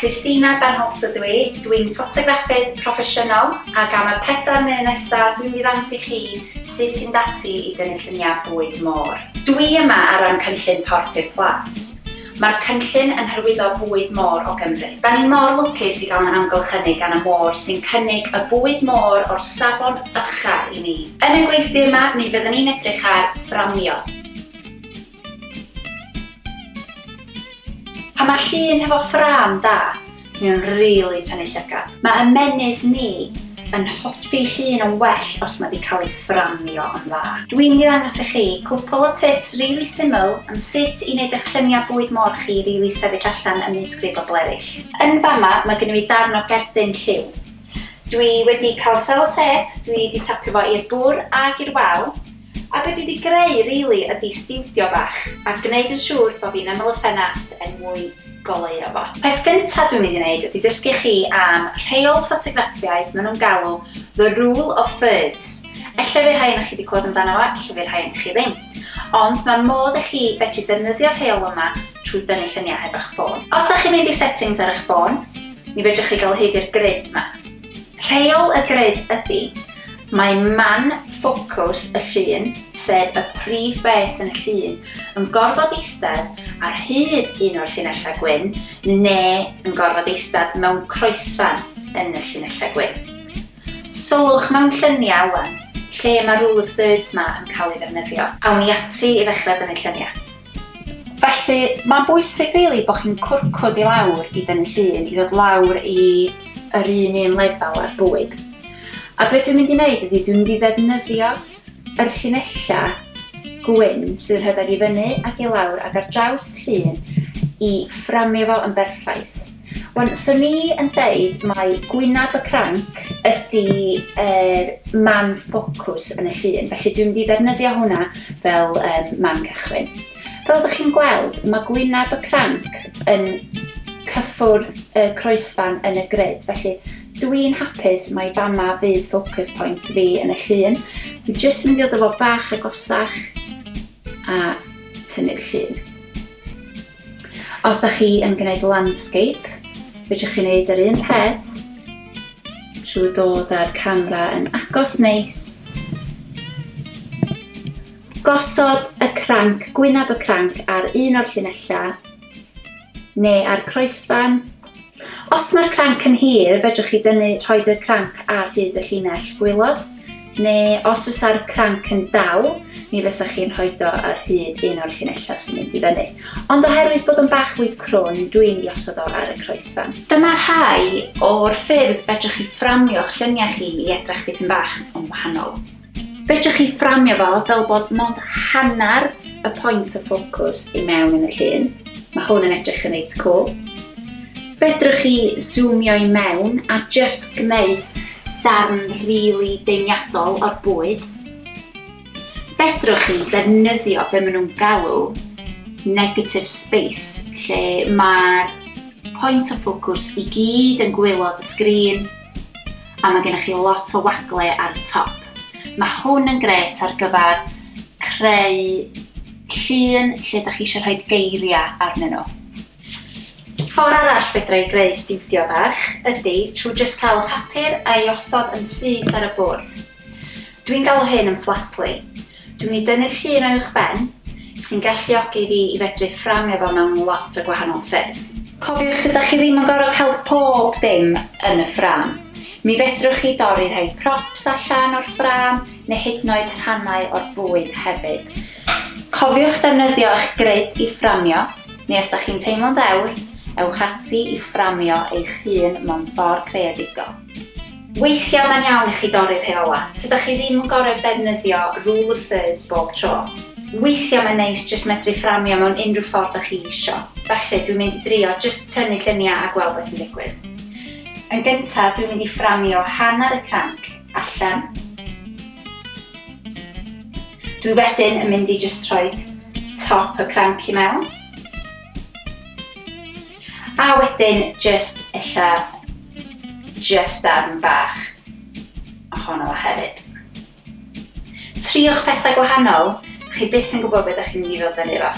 Christina Bernholtz ydw i, dwi'n ffotograffydd proffesiynol ac am y 4 munud nesaf dwi'n mynd i ddangos i chi sut i fynd ati i dynnu lluniau bwyd môr. Dwi yma ar ran cynllun Porth i'r Plât. Mae'r cynllun yn hyrwyddo bwyd môr o Gymru. Da ni mor lwcus i gael yn amgylchynu gan y môr sy'n cynnig y bwyd môr o'r safon ucha i ni. Yn y gweithdy yma mi fyddwn ni'n edrych ar fframio. Pan mae llun hefo ffrâm da, mae o'n rili tynnu llygad. Mae ymennydd ni yn hoffi llun yn well os mae wedi cael ei fframio yn dda. Dwi'n mynd i ddangos i chi cwpl o tips rili syml am sut i wneud eich lluniau bwyd môr chi rili sefyll allan ymysg rhai bobl eraill. Yn fama mae gennym fi darn o gerdyn lliw. Dwi wedi cael selotêp, dwi wedi tapio fo i'r bwr ag i'r wal. A be dwi 'di greu rili ydi stiwdio bach, a gneud yn siŵr bo fi'n ymyl y ffenast er mwyn goleuo fo. Peth gynta dwi'n mynd i wneud ydi dysgu chi am rheol ffotograffiaeth maen nhw'n galw The Rule of Thirds. Ella fydd rhai ohonoch chi 'di clywed amdano fo, ella fydd rhai ohonoch chi ddim. Ond mae modd i chi fedru defnyddio'r rheol yma trwy dynnu lluniau hefo'ch ffôn. Os ydych chi'n mynd i settings ar eich ffôn, mi fedrwch chi gael hyd i'r grid 'ma. Rheol y grid ydi, Mae man ffocws y llun, sef y prif beth yn y llun, yn gorfod eistedd ar hyd un o'r llinellau gwyn neu yn gorfod eistedd mewn croesfan yn y llinellau gwyn. Sylwch mewn lluniau wan, lle mae'r rule of thirds 'ma yn cael ei ddefnyddio. Awn ni ati i ddechrau dynnu lluniau. Felly, mae'n bwysig rili bod chi'n cwrcwd i lawr i dynnu llun, i ddod lawr i yr un un lefel â'r bwyd. A be dwi'n mynd i wneud ydy dwi'n mynd i ddefnyddio yr llinellau gwyn sydd yn rhedeg i fyny ac i lawr ac ar draws y llun i fframio fo yn berffaith. Wan, so ni yn deud mai gwynab y cranc ydy yr man ffocws yn y llun, felly dwi'n mynd i ddefnyddio hwnna fel um, man cychwyn. Fel ydych chi'n gweld, mae gwynab y cranc yn cyffwrdd y croesfan yn y grid, felly dwi'n hapus mai fama fydd focus point fi yn y llun. Dwi'n jyst mynd i ddod efo bach agosach a tynnu'r llun. Os da chi yn gwneud landscape, fedrwch chi wneud yr un peth trwy dod â'r camera yn agos neis. Gosod y cranc, gwyneb y cranc ar un o'r llinellau neu ar croesfan. Os mae'r cranc yn hir, fedrwch chi dynnu, rhoi y cranc ar hyd y llinell gwylod, neu os fysa'r cranc yn dal, mi fysa chi'n rhoi o ar hyd un o'r llinellau sy'n mynd i fyny. Ond oherwydd bod o'n bach fwy crwn, dwi'n mynd i osod o ar y croesfan. Dyma rhai o'r ffyrdd fedrwch chi fframio'ch lluniau chi i edrych dipyn bach yn wahanol. Fedrwch chi fframio fo fel bod mond hanner y point o ffocws i mewn yn y llun. Mae hwn yn edrych yn reit cool. Fedrwch chi zoomio i mewn a just gwneud darn rili deiniadol o'r bwyd. Fedrwch chi ddefnyddio be maen nhw'n galw negative space, lle mae'r point o ffocws i gyd yn gwaelod y sgrin, a mae gennych chi lot o wagle ar y top. Mae hwn yn grêt ar gyfer creu llun lle da chi eisiau rhoi geiriau arnyn nhw. Ffordd arall fedra i greu stiwdio bach ydy trwy jyst cael y papur a'i osod yn syth ar y bwrdd. Dwi'n galw hyn yn flat lay. Dwi'n mynd i dynnu'r llun o uwch ben, sy'n galluogi fi i fedru fframio fo mewn lot o gwahanol ffyrdd. Cofiwch, dydach chi ddim yn gorfod cael pob dim yn y ffrâm. Mi fedrwch chi dorri rhai props allan o'r ffrâm, neu hyd yn oed rhannau o'r bwyd hefyd. Cofiwch ddefnyddio eich grid i fframio, neu os dach chi'n teimlo'n ddewr, ewch ati i fframio eich hun mewn ffordd creadigol. Weithiau mae'n iawn i chi dorri'r rheolau. Tydach chi ddim yn gorfod defnyddio rule of thirds bob tro. Weithiau mae'n neis jyst medru fframio mewn unrhyw ffordd dach chi isio. Felly dwi'n mynd i drio jyst tynnu lluniau a gweld beth sy'n digwydd. Yn gyntaf dwi'n mynd i fframio hanner y cranc allan. Dwi wedyn yn mynd i jyst rhoi top y cranc i mewn. A wedyn jyst ella jyst darn bach ohono fo hefyd. Triwch pethau gwahanol, chi byth yn gwybod beth ydych chi'n mynd i ddod fyny efo.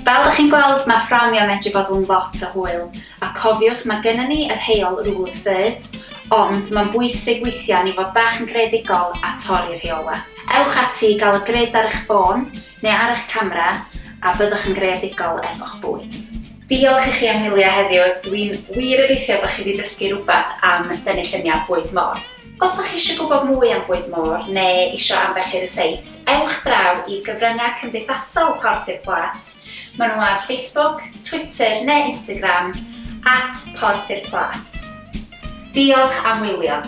Fel dych chi'n gweld, mae fframio medru bod yn lot o hwyl, a cofiwch mae gynnon ni y rheol rule of thirds, ond mae'n bwysig weithiau ni fod bach yn greadigol a torri'r rheolau. Ewch ati i gael y grid ar eich ffôn neu ar eich camera a byddwch yn greadigol efo'ch bwyd. Diolch i chi am wylio heddiw, dwi'n wir obeithio bod chi wedi dysgu rhywbeth am dynnu lluniau bwyd môr. Os dach chi eisiau gwybod mwy am fwyd môr neu isio ambell i ryseit, ewch draw i gyfryngau cymdeithasol Porth i'r Plât. Maen nhw ar Facebook, Twitter neu Instagram, at Porth i'r Plât. Diolch am wylio.